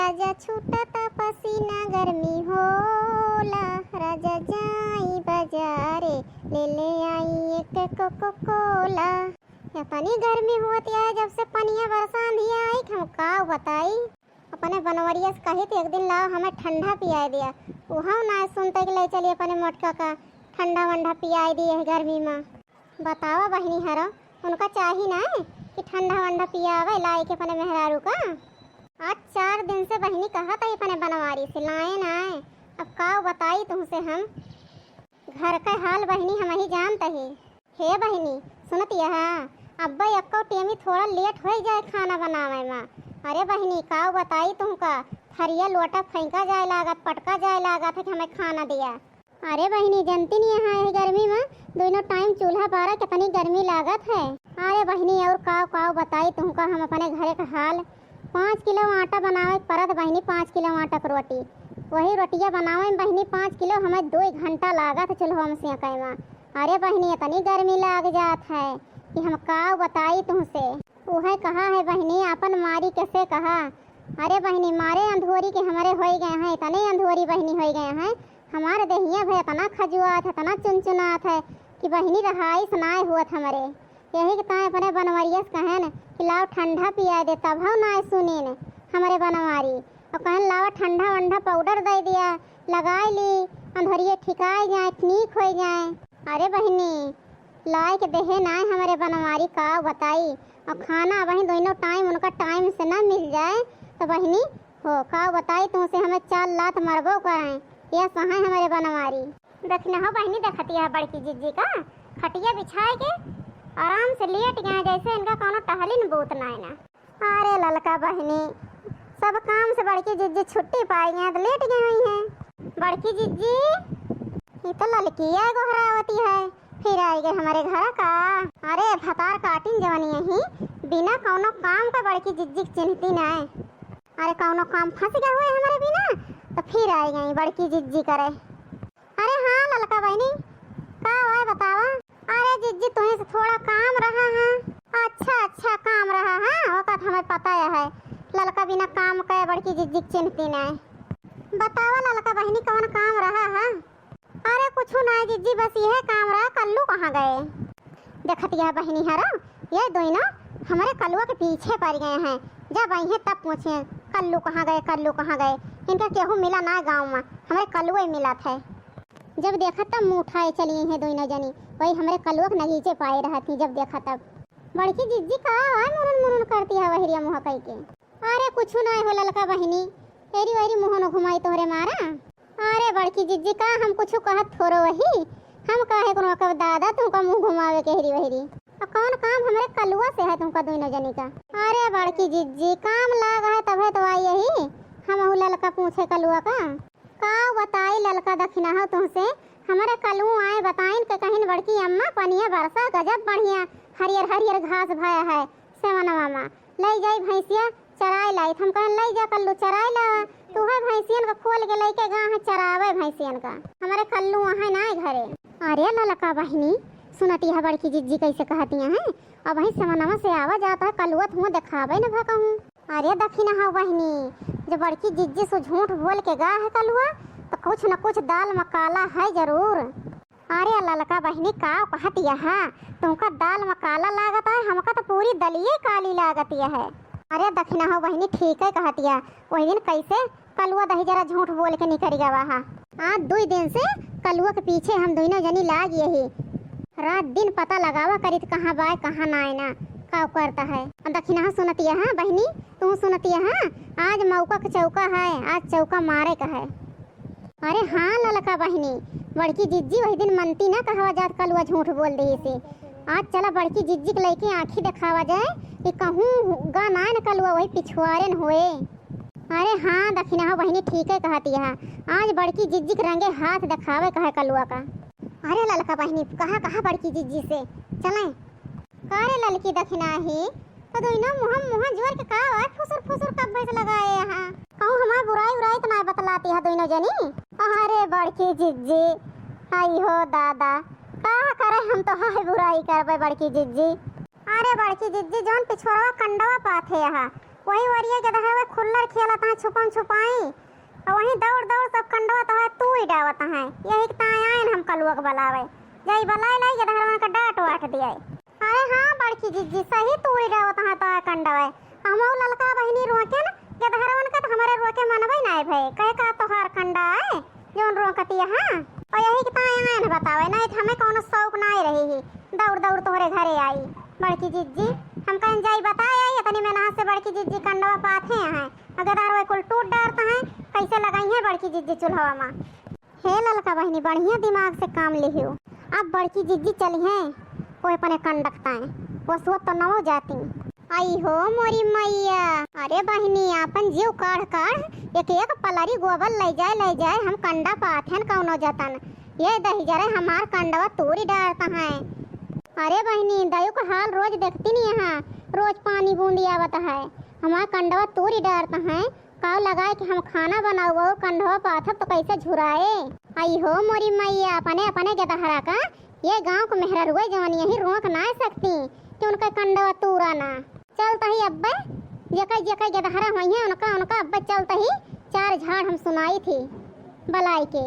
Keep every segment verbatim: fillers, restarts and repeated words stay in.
राजा छूटत पसीना गर्मी होला, राजा जाई बजारे, ले ले आई एक कोको कोला। इतनी गर्मी होत है, जब से पनिया बरसा आंधिया आई, हम का बताई। अपने बनवरिया से कही थी एक दिन लाओ हमें ठंडा पियाए दिया, उहौ ना सुनते कि ले चली अपने मोटका का ठंडा वंडा पियाए दिए है गर्मी में। बतावा बहिनी हरो, उनका चाही ना कि ठंडा वंडा पियावे लाई के अपने मेहरारू का। आज चार दिन से बहिनी कहत है अपने बनवारी से लाए ना आए, अब का बताई तुमसे हम। घर का हाल बहिनी हम ही जानत ही। हे बहिनी, सुनत यहा, अब्बे एक्को टेमी थोड़ा लेट हो जाए खाना बनावे में। अरे बहिनी, का बताई तुमका, थरिया लोटा फेंका जाए लागत, पटका जाए लागत है कि हमें खाना दिया। अरे बहिनी, जनती नहीं है, यही गर्मी में दोनों टाइम चूल्हा बारा कितनी गर्मी लागत है। अरे बहिनी, और काव काव बताई तुमका हम अपने घरे का हाल। पाँच किलो आटा बनावे के परत बहिनी, पाँच किलो आटा के रोटी। वही रोटिया बनावे में बहिनी पाँच किलो हमें दो घंटा लागत है चूल्हा में सेंके में। अरे बहिनी, इतनी गर्मी लाग जात है कि हम काव बताई तुमसे। उहे कहा है बहिनी, आपन मारी कैसे कहा। अरे बहिनी, मारे अंधोरी के हमरे होई गए हैं, इतने अंधोरी बहिनी होई गए हैं, हमारे देहिया भे इतना खजुआत है, इतना चुनचुनात है कि बहिनी रहाइस नाय हुअत हमरे। यही के ताय अपने बनवरिया से कहेन कि लाओ ठंडा पियाए दे, तब हम नाय सुनीन हमरे बनवारी। और कहेन लाओ ठंडा वंडा पाउडर दे दिया, लगाई ली, अंधोरिये ठिकाई जाए, ठीक होई जाए। अरे बहिनी, लाए के देहे नाय हमरे बनवारी, का बताई। और खाना वही दोनों टाइम उनका टाइम से ना मिल जाए तो बहिनी हो, का बताई तुमसे, हमें चार लात मरबो करें, यह सहाय हमरे बनवारी। देखना हो बहिनी, देखती है बड़की जिज्जी का खटिया बिछाए के आराम से लेट गए, जैसे इनका कोनो टहलिन बूत नाय ना। अरे ललका बहिनी, सब काम से बड़की जिज्जी छुट्टी पाई गए तो लेट गई हुई हैं। बड़की जिज्जी, ये तो ललकिया गोहरावती है, फिर आई गए हमारे घर का। अरे भतार काटिन जवनी यही, बिना कौनो काम का बड़की जिज्जी के चिन्हती नाय। अरे कौनो काम फंस गए हुए हमारे बिना, तो फिर आई गई बड़की जिज्जी करे। अरे हाँ ललका बहिनी, का हुआ बतावा? अरे जिज्जी, तुहीं से थोड़ा काम रहा है। अच्छा अच्छा, काम रहा है, ओका तो हमें पता है, ललका बिना काम के बड़की जिज्जी के चिन्हती नाय। बतावा ललका बहिनी, कौन काम रहा है? अरे कुछ नाय जिज्जी, बस यह काम रहा, कल्लू कहाँ गए? देखत यह बहिनी हरो, ये दोनों हमरे कलुआ के पीछे पड़ गए हैं। जब आई हैं तब पूछे, कल्लू कहाँ गए, कल्लू कहाँ गए? इनका केहू मिला ना गाँव में, हमरे कलुए मिलत है। जब देखा तब मुँह उठाए चली हैं दोनों जनी, वही हमरे कलुआ के नगीचे पाए रहत ही। जब देखा तब बड़की जिज्जी का आय मुरुन मुरुन करती है वहिरिया मुँह कई के। अरे कुछ ना हो ललका बहिनी, एरी वहिरी मुँह न घुमाई तोहरे मारा। अरे बड़की जिज्जी का हम कुछ कहत थोरो वही, हम काहे कोनो कब दादा तुमका मुँह घुमावे के हेरी वहिरी। अब कौन काम हमरे कलुआ से है तुमका दोनों जनी का? अरे बड़की जिज्जी, काम लाग है तबे तो आई यही, हम ललका पूछे कलुआ का। का बताई ललका दखिना हो तुमसे, हमरे कलुआ आए बताइन के कहिन बड़की अम्मा पनिया बरसा गजब बढ़िया, हरियर हरियर घास भया है सेवनवा मा, लई जाई भैंसिया चराए लाई। हम कहन लई जा कल्लू चराए ला, तू है भैंसियन का खोल के लइके गा है चरावे भैंसियन का, हमरे कल्लू वहाँ ना है घरे। अरे ललका बहिनी, सुनती है बड़की जिज्जी कैसे कहती हैं, अब वही सेवनवा से आवा जाता है कलुआ तुम देखावे न भा कहूँ। अरे दखिना हो बहिनी, जो बड़की जिज्जी से झूठ बोल के गा है कलुआ, तो कुछ न कुछ दाल में काला है जरूर। अरे ललका बहिनी, का कहत यहा? तुमका दाल में काला लागत है, हमका तो पूरी दलिये काली लागत यह। अरे दखिना हो बहिनी, ठीक है कहत यह। वही दिन कैसे कलुआ दही जरा झूठ बोल के निकल गवा हा। आज दुई दिन से कलुआ के पीछे हम दोनों जनी लाग यही। रात दिन पता लगावा करित कहाँ बाय, कहाँ नाय ना, का करता है। अब दखिना हो सुनत यहा बहिनी, तू सुनत यहा, आज मौका के चौका है, आज चौका मारे का है। अरे हाँ ललका बहिनी, बड़की जिज्जी वही दिन मनती ना कहवा जात कलुआ झूठ बोल देही से। आज चला बड़की जिज्जी के लइके आँखी देखावा जाए कि कहूँ गा नाय न कलुआ वही पिछुआरे न होए। अरे हाँ दखिना हो बहिनी, ठीक है कहत यहा, आज बड़की जिज्जी के रंगे हाथ देखावे कहे कलुआ का। अरे ललका बहिनी, कहा कहा बड़की जिज्जी से चलें। का रे ललकी दखिना ही, तो दोनों मुँह मुँह जोर के का आवाज फुसुर फुसुर कब भैंस लगाए यहाँ? कहूँ हमार बुराई उराई तो ना बतलाती है दोनों जनी? अरे बड़की जिज्जी, आई हो दादा, का करे हम तो हाय बुराई करबे बड़की जिज्जी। अरे बड़की जिज्जी, जौन पिछोरवा कंडवा पाथे यहाँ, वही ओरिया गदहरवा खुल्लर खेलत हैं छुपम छुपाई, और वहीं दौड़ दौड़ सब कंडवा तोहर तूरी डावत हैं। यही के ताई आयन हम कलुआ के बलावे, जाई बलाए लाई गदहरवन का डांट वाट दिया। अरे हाँ बड़की जिज्जी, सही तूरी डावत हैं तोहर कंडवा। हमहू ललका बहिनी रोके न गदहरवन का, तो हमरे रोके मनबे नाय भए, कहे का तोहार कंडा है जौन रोकतिया। हाँ, और यही के ताई आयन बतावे, नहीं तो हमें कौनो शौक नाय रही ही। दौड़ दौड़ तोहरे घरे आई बड़की जिज्जी। हम कहन जाई बताए आई, इतनी मेहनत से बड़की जिज्जी कंडवा पाथे हैं, अगर दार वही कुल टूट डारत हैं, कैसे लगाई हैं बड़की जिज्जी चूल्हवा मा। हे ललका बहिनी, बढ़िया दिमाग से काम लिहियो। अब बड़की जिज्जी चली हैं, वो अपने कंडकताएं, वो सुअत तो नवो जाती। आई हो मोरी मैया, अरे बहिनी, आपन जीव काढ़ काढ़ एक एक पलरी गोबर ले जाए, ले जाए, हम कंडा पाथेन कौनो जतन। ये दहिजरे हमार कंडवा तूरी डारत हैं। अरे बहिनी, दयु का हाल रोज देखती नहीं यहाँ, रोज पानी बूंदी आवत है, हमार कंडवा तूरी डारत हैं। काव लगाए कि हम खाना बनाऊ और कंडवा पाथब तो कैसे झुराए। आई हो मोरी मैया, अपने अपने गदहरा का, ये गांव के मेहररुए जवन यही रोक ना सकती कि उनका कंडवा तूरा ना। चलत ही अब्बे, जेकर जेकर गदहरा होइहैं, उनका उनका अब्बे चलत ही चार झाड़ हम सुनाई थी बलाई के,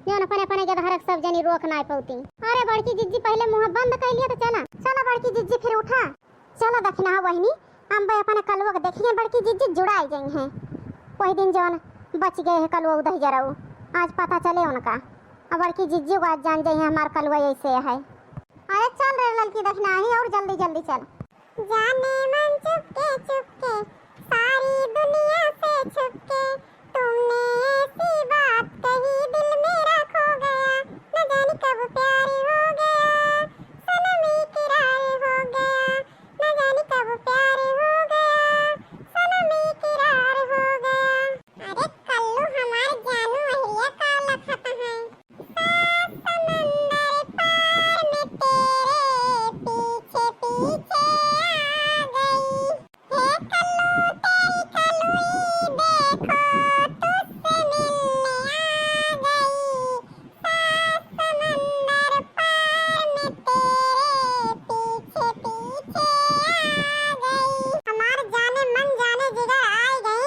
जौन अपने अपने गदहरा के सब जनी रोक नाय पौती। अरे बड़की जिज्जी, पहले मुँह बंद कर लिया तो चला। चला बड़की जिज्जी, फिर उठा। चला दखिनहा बहिनी, अम्बे अपने कलुआ के देखिए, बड़की जिज्जी जुड़ाई गई हैं। वही दिन जौन बच गए हैं कलुआ दहिजरऊ, आज पता चले उनका। अब बड़की जिज्जी को आज जान जाइए हमार कलुआ ऐसे है। अरे चल रे ललकी दखिनही, और जल्दी जल्दी चल। जाने मन चुपके चुपके, सारी दुनिया से छुपके, तुमने ऐसी बात कही, दिल मेरा खो गया, न जाने कब प्यार हो गया, सनम इकरार हो गया, न जाने कब प्यार हो गया, सनम इकरार हो गया। अरे कल्लू हमार जानू अहिया का लखत है। सात समंदर पार में तेरे पीछे पीछे आ गई। हे कल्लू तेरी कलुई देखो तुझसे मिलने आ गई। सात समंदर पार में तेरे पीछे पीछे आ गई। हमार जाने मन जाने जिगर आय गई।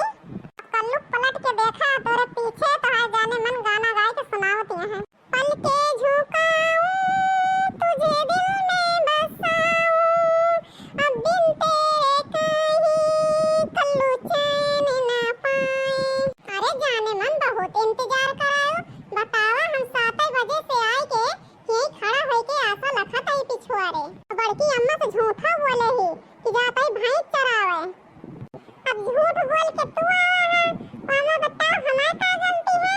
कल्लू पलट के देखा, तोरे पीछे तोहार जाने मन गाना गाय के सुनावत हैं। पलके झुकाऊं तुझे दिल में बसाऊं, अब बिन तेरे कहीं कल्लू चैन ना पाए। अरे जाने मन बहुत इंतजार करायो, बतावा हम सात बजे से आए के यही खड़ा होइके आशा लखत आई पिछुआरे। बड़की अम्मा से झूठा बोले ही कि जात आई भैंस चरावे। अब झूठ बोल के तू आवा है, तो अम्मा बताओ हमार का गलती है?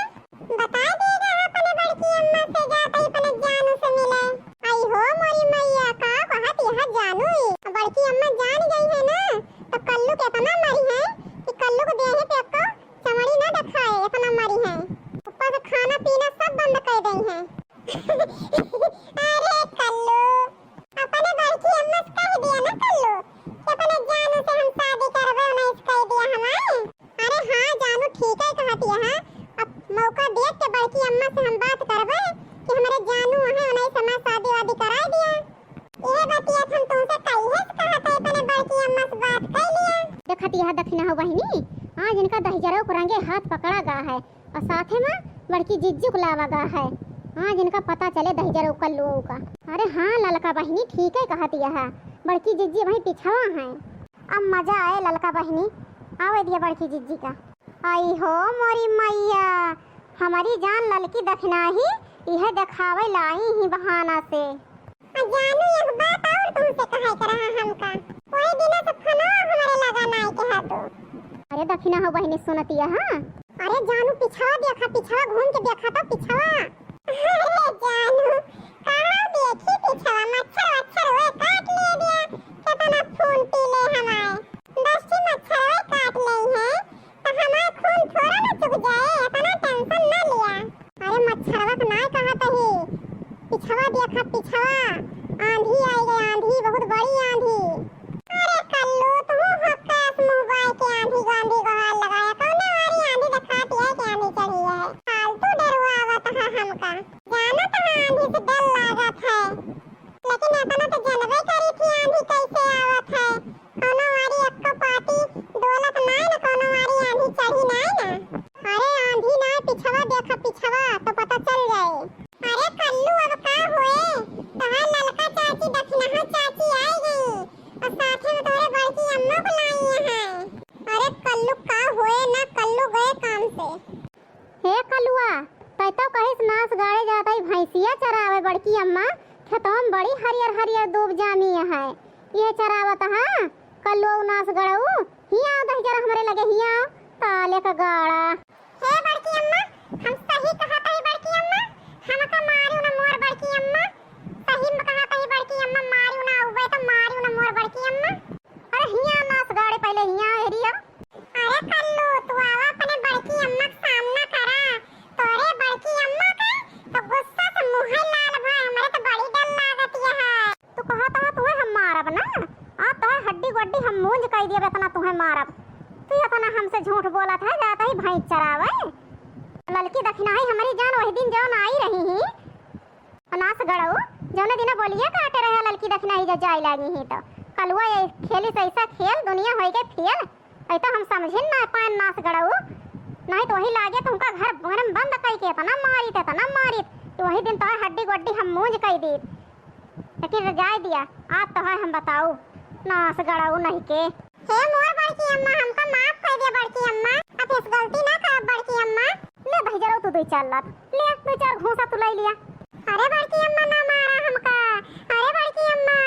बता देगा अपने बड़की अम्मा से जात आई अपने जानू से मिले। आई हो मोरी मैया, का कहत यह जानू ही। बड़की अम्मा जान गई है ना, तो कल्लू के इतना मरी है कि कल्लू को देहे पे को चमड़ी ना दिखाए, इतना मरी है। ऊपर से खाना पीना सब बंद कर गई है। अरे कल्लू, अपने बड़की अम्मा से कह दिया ना कल्लू कि अपने जानू से हम शादी करबे, उन्हें से कह दिया हमारे। अरे हाँ जानू, ठीक है कहत है। अब मौका देख के बड़की अम्मा से हम बात करबे कि हमारे जानू है, उन्हें से हमार शादी वादी कराए दिया। ये बतिया हम तुमसे कहिए से कहत है, अपने बड़की अम्मा से बात कर लिया। देखत यह दखिनहा बहिनी, आज इनका दहिजरऊ को रंगे हाथ पकड़ा गा है। और साथे मा बड़की जिज्जी को लावा गा है। आज इनका पता चले दहिजरऊ कल्लुओ का। अरे हाँ ललका बहिनी, ठीक है कहत यह, बड़की जिज्जी वहीं पिछवा हैं। अब मजा आए ललका बहिनी, आवे दिया बड़की जिज्जी का। आई हो मोरी मैया, हमारी जान ललकी दखिनही, यह देखावे लाई ही बहाना से। आ जानू, एक बात और तुमसे कहे के रहा हमका। कोई दिन से फोनवा हमारे लगा नाई के हाथो। अरे दखिनहा बहिनी सुनतिया, हाँ? अरे जानू, पिछवा देखा, पिछवा घूम के देखा तो पिछवा। अरे जानू, कहाँ देखी पिछवा, मच्छर वच्छर हुए काट ले दिया, कितना खून पी ले हमारे। दस ठी मच्छर हुए काट ले हैं, तो हमार खून थोड़ा ना चुक जाए, इतना tension ना लिया। अरे मच्छरवा के नाय कहत ही, पिछवा देखा पिछवा, आंधी आई गई, आंधी, बहुत बड़ी आंधी। अरे कल्लू, तू हक्कास मुंह बाय के आंधी गांधी गोहार लगाया, कौने वाली आंधी दिखाती है कि आंधी चढ़ी है? फालतू डरवावत है हमका, जानत है आंधी से डर लागत है। लेकिन अपना तो जनबे कलुआ, तै तो कहिस नास गाड़े जात ही भैंसिया चरावे बड़की अम्मा, खेतवा में बड़ी हरियर हरियर दूब जामी है, ये चरावत है। कलुआ नास गड़ऊ, हिया आओ दहिजरा हमरे लगे, हिया आओ, ताले का गाड़ा। हे बड़की अम्मा, हम सही कहत ही बड़की अम्मा, हमका मारियो ना मोर बड़की अम्मा, सही में कहत ही बड़की अम्मा, मारियो ना, उबे तो मारियो ना मोर बड़की अम्मा। अरे हिया नास गाड़े, पहले हिया हेरिया। अरे कल्लू, तू आवा अपने बड़की अम्मा के सामना करा। तोरे बड़की अम्मा का तो गुस्सा से मुँह लाल भा, हमरे तो बड़ी डर लागत है। तू कहत ह तुहे हम मारब ना, आ तोहे हड्डी गोड्डी हम मूंज कई दियब, एतना तुहे मारब। तू एतना हमसे झूठ बोलत है, जात ही भैंस चरावे। ललकी दखिनाही हमरी जान वही दिन जौन आई रही ही, नास गड़ऊ, जौने दिना बोलिए काटे रहे ललकी दखिनाही जब जाए लागी ही तो। कलुआ ये खेली से ऐसा खेल, दुनिया होई गई फेल। ऐ तो हम समझिन ना पाए नास गड़ऊ, नहीं तो वही लागे तुमका घर में बंद कई के एतना मारित, एतना मारित कि वही दिन तो हड्डी गोड्डी हम मूंज कई दीत। लेकिन जाए दिया, आज तो है हम बताऊ नास गड़ऊ नहीं के। हे मोर बड़की अम्मा, हमका माफ कर दे बड़की अम्मा, अब इस गलती ना करब बड़की अम्मा। ले दहिजरऊ तू दुई चार लात, ले दुई चार घूंसा तू ले लिया। अरे बड़की अम्मा ना मारा हमका, अरे बड़की अम्मा,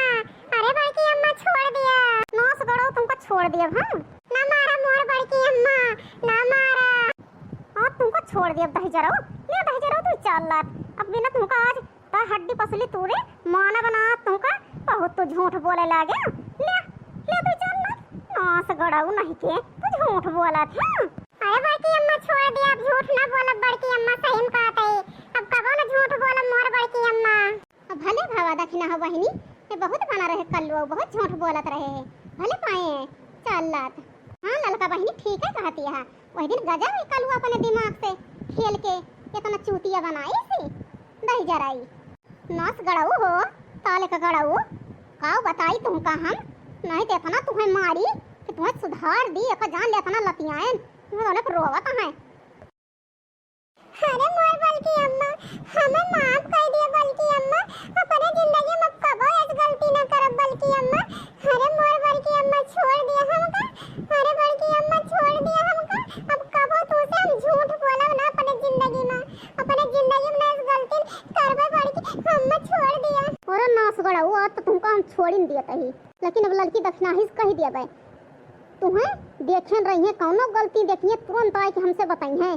अरे बड़की अम्मा छोड़ दिया। नास गड़ऊ तुमको छोड़ दिया हम। ना मारा मोर बड़की अम्मा, ना मारा। हाँ तुमको छोड़ दिया दहिजरऊ, ले दहिजरऊ दुई चार लात, अब बिना तुमका आज त हड्डी पसली तूरे, मानब ना तुमका, बहुत तू झूठ बोले लागे। ले, ले तू चल ना। नास गड़ऊ नहीं के, तू झूठ बोलत है। अरे बड़की अम्मा छोड़ दिया, अब झूठ ना बोलब बड़की अम्मा, सही में कहत है। अब कबो ना झूठ बोलब मोर बड़की अम्मा। अब भले भवा दखिना हो बहिनी, ये बहुत बना रहे कल्लू, बहुत झूठ बोलत रहे है। भले पाए है, चल लात। हाँ ललका बहिनी ठीक है कहती है, वही दिन गजब है कल्लू अपने दिमाग से खेल के इतना चूतिया बनाई सी दहिजरई। नास गड़ऊ हो, ताले का गड़ऊ, का बताई तुमका हम, नहीं तो इतना तुहे मारी कि तुहे सुधार दी, एक जान ले इतना लतियाएन, तुहे दोनों को रोवत हैं। अरे मोर बलकी अम्मा, हमें माफ कर दिया बलकी अम्मा, अपने जिंदगी में अब कबो ऐस गलती ना करब बलकी अम्मा। अरे मोर बलकी अम्मा छोड़ दिया हमका, अरे बलकी अम्मा छोड़ दिया हमका, अब कबो तुसे हम झूठ बोलब ना अपने जिंदगी में। अपने जिंदगी में ना इस गलती करबे बड़की, हम्मे छोड़ दिया। अरे नास गड़ऊ, आज तो तुमका हम छोड़िन दिया तही, लेकिन अब ललकी दखिनाही से कही दिया बे। तुहें देखेन रही है, कौनो गलती देखिए तुरंत आए के हमसे बताई है।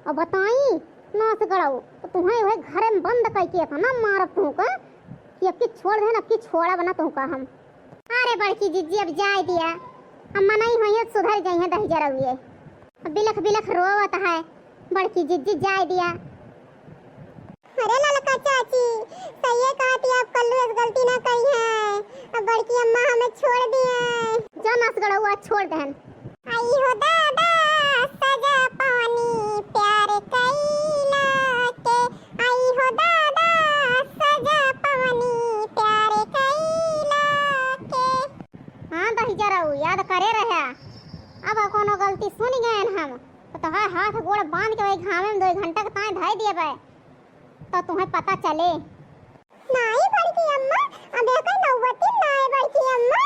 और बताई नास गड़ऊ, तो तुहें वह घरे में बंद करके इतना मारब तुमका कि अब की छोड़ दे ना, अब की छोड़ब ना तुमका हम। अरे बड़की जिज्जी, अब जाए दिया, अब मनई होइए, सुधर जाइए दहिजरउए। अब बिलख बिलख रोवत है, बड़की जिज्जी जाए दिया। अरे ललका चाची, सही कहती, अब कल्लू ऐस गलती ना करी है, अब बड़की अम्मा हमें छोड़ दिए। जा नास गड़ऊ, आज छोड़ देहन। आई हो दादा, सजा पवनी प्यार कईला के। आई हो दादा, सजा पवनी प्यार कईला के। हाँ दहिजरऊ, याद करे रह्या। अब कौनो गलती सुन गए हम, तो तोहार हाथ गोड़ बांध के वही घामे में दो घंटा के ताई धई दिए बे, तो तुम्हें पता चले। नाई बड़की अम्मा, अब एकर नौबती नाई बड़की अम्मा।